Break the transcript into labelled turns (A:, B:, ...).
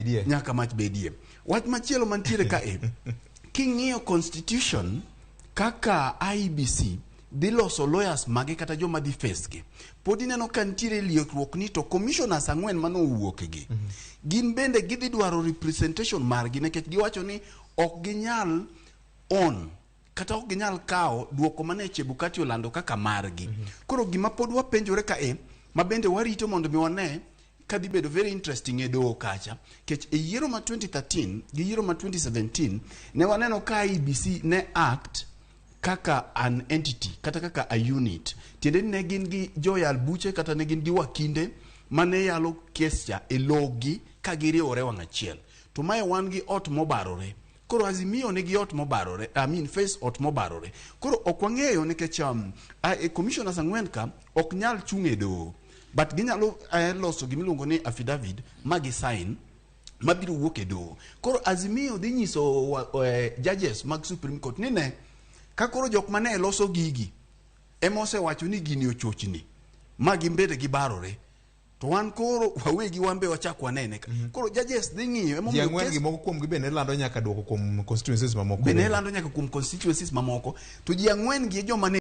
A: Bedie.
B: Nyaka mach bedie. Wach machielo mantiere kae, king'iyo constitution kaka IEBC dhi loso lawyers mage kata joma dhi face gi, pod ineno ka nitiere liekruok ni to commissioners ang'wen manowuok gi gin bende gidhi dwaro representation margi, nikech giwacho ni ok ginyal own kata ok ginyal kawo duoko mane Chebukati olando kaka margi. Koro gima pod wapenjore kae, ma bende warito mondo mi wane kadhi bedo very interesting e doho kacha, kech e yiero ma 2013 gi yiero ma 2017 ne waneno ka IEBC ne act kaka an entity kata kaka a unit, tiende ni ne gin gi joyal buche kata ne gin gi wakinde mane yalo kes cha e logi ka giriwore wang' achiel. To mae wan gi ot mobarore. Koro Azimio nigi ot mobarore, I mean face ot mobarore. Koro ok wang'eyo nikech commissioners ang'wen ka ok nyal chung' e doho, but ginyalo loso gimiluongo ni affidavit ma gi sign mabiro wuok e doho. Koro Azimio dhi nyiso judges mag Supreme Court ni ne ka koro jok mane loso gigi ema osewacho ni gini ochochni ma gin bende gibarore, to wan koro wawegi wan be wachak wanene ka. Koro judges dhi ng'iyo
A: ji
B: emomiyo
A: ang'wen
B: kes
A: gi moko kuomgi bende lando nyaka duoko kuom constituencies mamoko.
B: Bende lando nyaka kuom constituencies mamoko, to ji ang'wen gi e joma ne